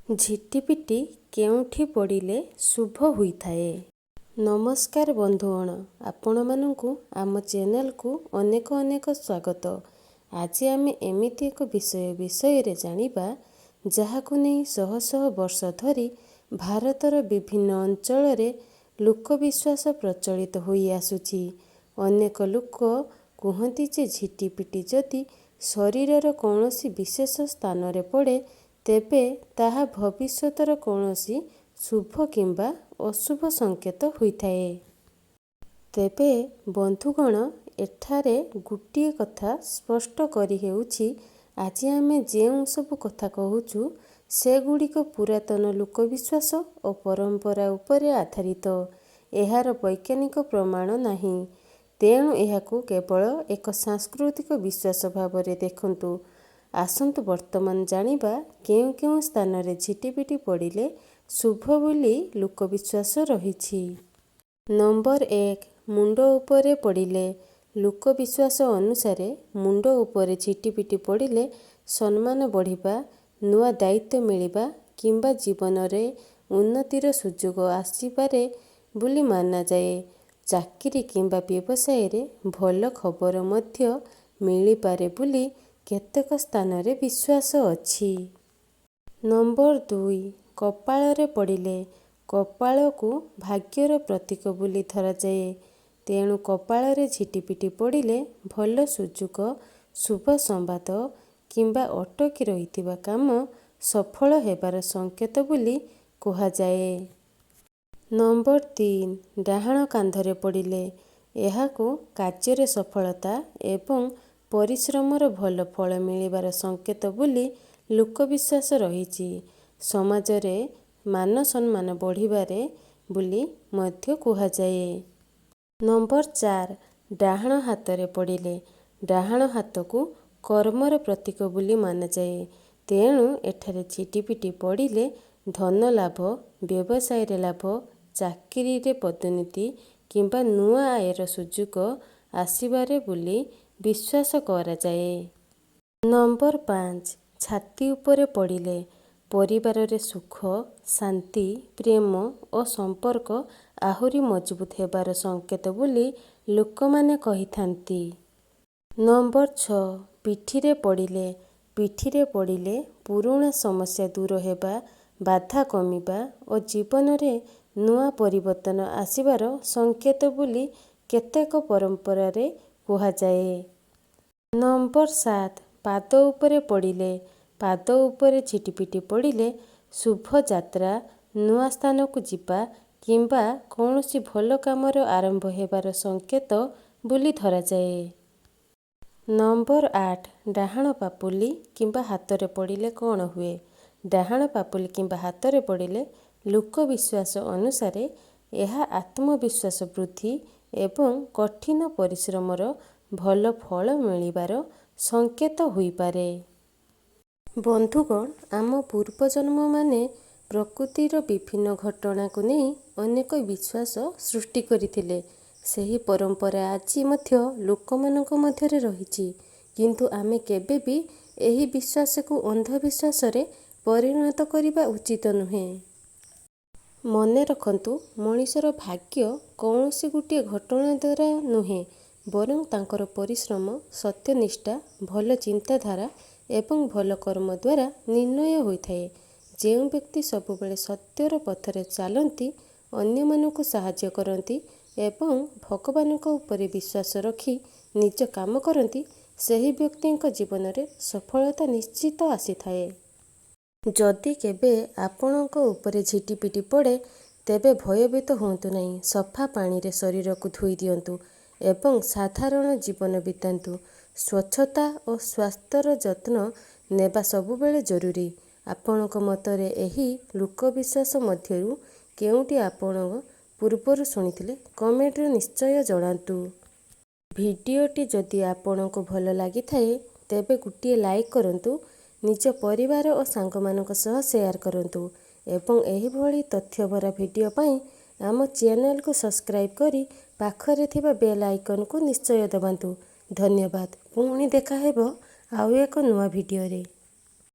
ଝିଟିପିଟି କେଉଁଠି ପଡ଼ିଲେ ଶୁଭ ହୋଇଥାଏ? ନମସ୍କାର ବନ୍ଧୁଗଣ, ଆପଣମାନଙ୍କୁ ଆମ ଚ୍ୟାନେଲକୁ ଅନେକ ଅନେକ ସ୍ୱାଗତ। ଆଜି ଆମେ ଏମିତି ଏକ ବିଷୟ ବିଷୟରେ ଜାଣିବା ଯାହାକୁ ନେଇ ଶହ ଶହ ବର୍ଷ ଧରି ଭାରତର ବିଭିନ୍ନ ଅଞ୍ଚଳରେ ଲୋକବିଶ୍ୱାସ ପ୍ରଚଳିତ ହୋଇ ଆସୁଛି। ଅନେକ ଲୋକ କୁହନ୍ତି ଯେ ଝିଟିପିଟି ଯଦି ଶରୀରର କୌଣସି ବିଶେଷ ସ୍ଥାନରେ ପଡ଼େ, ତେବେ ତାହା ଭବିଷ୍ୟତର କୌଣସି ଶୁଭ କିମ୍ବା ଅଶୁଭ ସଂକେତ ହୋଇଥାଏ। ତେବେ ବନ୍ଧୁଗଣ, ଏଠାରେ ଗୋଟିଏ କଥା ସ୍ପଷ୍ଟ କରିହେଉଛି, ଆଜି ଆମେ ଯେଉଁ ସବୁ କଥା କହୁଛୁ ସେଗୁଡ଼ିକ ପୁରାତନ ଲୋକବିଶ୍ୱାସ ଓ ପରମ୍ପରା ଉପରେ ଆଧାରିତ। ଏହାର ବୈଜ୍ଞାନିକ ପ୍ରମାଣ ନାହିଁ। ତେଣୁ ଏହାକୁ କେବଳ ଏକ ସାଂସ୍କୃତିକ ବିଶ୍ୱାସ ଭାବରେ ଦେଖନ୍ତୁ। ଆସନ୍ତୁ ବର୍ତ୍ତମାନ ଜାଣିବା କେଉଁ କେଉଁ ସ୍ଥାନରେ ଝିଟିପିଟି ପଡ଼ିଲେ ଶୁଭ ବୋଲି ଲୋକବିଶ୍ୱାସ ରହିଛି। ନମ୍ବର 1, ମୁଣ୍ଡ ଉପରେ ପଡ଼ିଲେ। ଲୋକବିଶ୍ୱାସ ଅନୁସାରେ ମୁଣ୍ଡ ଉପରେ ଝିଟିପିଟି ପଡ଼ିଲେ ସମ୍ମାନ ବଢ଼ିବା, ନୂଆ ଦାୟିତ୍ୱ ମିଳିବା କିମ୍ବା ଜୀବନରେ ଉନ୍ନତିର ସୁଯୋଗ ଆସିପାରେ ବୋଲି ମାନାଯାଏ। ଚାକିରି କିମ୍ବା ବ୍ୟବସାୟରେ ଭଲ ଖବର ମଧ୍ୟ ମିଳିପାରେ ବୋଲି କେତେକ ସ୍ଥାନରେ ବିଶ୍ୱାସ ଅଛି। ନମ୍ବର 2, କପାଳରେ ପଡ଼ିଲେ। କପାଳକୁ ଭାଗ୍ୟର ପ୍ରତୀକ ବୋଲି ଧରାଯାଏ। ତେଣୁ କପାଳରେ ଝିଟିପିଟି ପଡ଼ିଲେ ଭଲ ସୁଯୋଗ, ଶୁଭ ସମ୍ବାଦ କିମ୍ବା ଅଟକି ରହିଥିବା କାମ ସଫଳ ହେବାର ସଂକେତ ବୋଲି କୁହାଯାଏ। ନମ୍ବର 3, ଡାହାଣ କାନ୍ଧରେ ପଡ଼ିଲେ। ଏହାକୁ କାର୍ଯ୍ୟରେ ସଫଳତା ଏବଂ ପରିଶ୍ରମର ଭଲ ଫଳ ମିଳିବାର ସଂକେତ ବୋଲି ଲୋକବିଶ୍ୱାସ ରହିଛି। ସମାଜରେ ମାନ-ସମ୍ମାନ ବଢ଼ିପାରେ ବୋଲି ମଧ୍ୟ କୁହାଯାଏ। ନମ୍ବର 4, ଡାହାଣ ହାତରେ ପଡ଼ିଲେ। ଡାହାଣ ହାତକୁ କର୍ମର ପ୍ରତୀକ ବୋଲି ମାନାଯାଏ। ତେଣୁ ଏଠାରେ ଝିଟିପିଟି ପଡ଼ିଲେ ଧନ ଲାଭ, ବ୍ୟବସାୟରେ ଲାଭ, ଚାକିରିରେ ପଦୋନ୍ନତି କିମ୍ବା ନୂଆ ଆୟର ସୁଯୋଗ ଆସିପାରେ ବୋଲି ବିଶ୍ୱାସ କରାଯାଏ। ନମ୍ବର 5, ଛାତି ଉପରେ ପଡ଼ିଲେ। ପରିବାରରେ ସୁଖ, ଶାନ୍ତି, ପ୍ରେମ ଓ ସମ୍ପର୍କ ଆହୁରି ମଜବୁତ ହେବାର ସଂକେତ ବୋଲି ଲୋକମାନେ କହିଥାନ୍ତି। ନମ୍ବର 6, ପିଠିରେ ପଡ଼ିଲେ। ପିଠିରେ ପଡ଼ିଲେ ପୁରୁଣା ସମସ୍ୟା ଦୂର ହେବା, ବାଧା କମିବା ଓ ଜୀବନରେ ନୂଆ ପରିବର୍ତ୍ତନ ଆସିବାର ସଂକେତ ବୋଲି କେତେକ ପରମ୍ପରାରେ କୁହାଯାଏ। ନମ୍ବର 7, ପାଦ ଉପରେ ପଡ଼ିଲେ। ପାଦ ଉପରେ ଝିଟିପିଟି ପଡ଼ିଲେ ଶୁଭ ଯାତ୍ରା, ନୂଆ ସ୍ଥାନକୁ ଯିବା କିମ୍ବା କୌଣସି ଭଲ କାମର ଆରମ୍ଭ ହେବାର ସଂକେତ ବୋଲି ଧରାଯାଏ। ନମ୍ବର 8, ଡାହାଣ ପାପୁଲି କିମ୍ବା ହାତରେ ପଡ଼ିଲେ କ'ଣ ହୁଏ? ଡାହାଣ ପାପୁଲି କିମ୍ବା ହାତରେ ପଡ଼ିଲେ ଲୋକବିଶ୍ୱାସ ଅନୁସାରେ ଏହା ଆତ୍ମବିଶ୍ୱାସ ବୃଦ୍ଧି ଏବଂ କଠିନ ପରିଶ୍ରମର ଭଲ ଫଳ ମିଳିବାର ସଂକେତ ହୋଇପାରେ। ବନ୍ଧୁଗଣ, ଆମ ପୂର୍ବଜନ୍ମମାନେ ପ୍ରକୃତିର ବିଭିନ୍ନ ଘଟଣାକୁ ନେଇ ଅନେକ ବିଶ୍ୱାସ ସୃଷ୍ଟି କରିଥିଲେ। ସେହି ପରମ୍ପରା ଆଜି ମଧ୍ୟ ଲୋକମାନଙ୍କ ମଧ୍ୟରେ ରହିଛି। କିନ୍ତୁ ଆମେ କେବେ ବି ଏହି ବିଶ୍ୱାସକୁ ଅନ୍ଧବିଶ୍ୱାସରେ ପରିଣତ କରିବା ଉଚିତ ନୁହେଁ। ମନେ ରଖନ୍ତୁ, ମଣିଷର ଭାଗ୍ୟ କୌଣସି ଗୋଟିଏ ଘଟଣା ଦ୍ୱାରା ନୁହେଁ, ବରଂ ତାଙ୍କର ପରିଶ୍ରମ, ସତ୍ୟନିଷ୍ଠା, ଭଲ ଚିନ୍ତାଧାରା ଏବଂ ଭଲ କର୍ମ ଦ୍ୱାରା ନିର୍ଣ୍ଣୟ ହୋଇଥାଏ। ଯେଉଁ ବ୍ୟକ୍ତି ସବୁବେଳେ ସତ୍ୟର ପଥରେ ଚାଲନ୍ତି, ଅନ୍ୟମାନଙ୍କୁ ସାହାଯ୍ୟ କରନ୍ତି ଏବଂ ଭଗବାନଙ୍କ ଉପରେ ବିଶ୍ୱାସ ରଖି ନିଜ କାମ କରନ୍ତି, ସେହି ବ୍ୟକ୍ତିଙ୍କ ଜୀବନରେ ସଫଳତା ନିଶ୍ଚିତ ଆସିଥାଏ। ଯଦି କେବେ ଆପଣଙ୍କ ଉପରେ ଝିଟିପିଟି ପଡ଼େ, ତେବେ ଭୟଭୀତ ହୁଅନ୍ତୁ ନାହିଁ। ସଫା ପାଣିରେ ଶରୀରକୁ ଧୋଇ ଦିଅନ୍ତୁ ଏବଂ ସାଧାରଣ ଜୀବନ ବିତାନ୍ତୁ। ସ୍ୱଚ୍ଛତା ଓ ସ୍ୱାସ୍ଥ୍ୟର ଯତ୍ନ ନେବା ସବୁବେଳେ ଜରୁରୀ। ଆପଣଙ୍କ ମତରେ ଏହି ଲୋକବିଶ୍ୱାସ ମଧ୍ୟରୁ କେଉଁଟି ଆପଣ ପୂର୍ବରୁ ଶୁଣିଥିଲେ, କମେଣ୍ଟରେ ନିଶ୍ଚୟ ଜଣାନ୍ତୁ। ଭିଡିଓଟି ଯଦି ଆପଣଙ୍କୁ ଭଲ ଲାଗିଥାଏ, ତେବେ ଗୋଟିଏ ଲାଇକ୍ କରନ୍ତୁ, ନିଜ ପରିବାର ଓ ସାଙ୍ଗମାନଙ୍କ ସହ ସେୟାର କରନ୍ତୁ ଏବଂ ଏହିଭଳି ତଥ୍ୟଭରା ଭିଡିଓ ପାଇଁ ଆମ ଚ୍ୟାନେଲକୁ ସବସ୍କ୍ରାଇବ୍ କରି ପାଖରେ ଥିବା ବେଲ୍ ଆଇକନ୍କୁ ନିଶ୍ଚୟ ଦବାନ୍ତୁ। ଧନ୍ୟବାଦ, ପୁଣି ଦେଖାହେବ ଆଉ ଏକ ନୂଆ ଭିଡିଓରେ।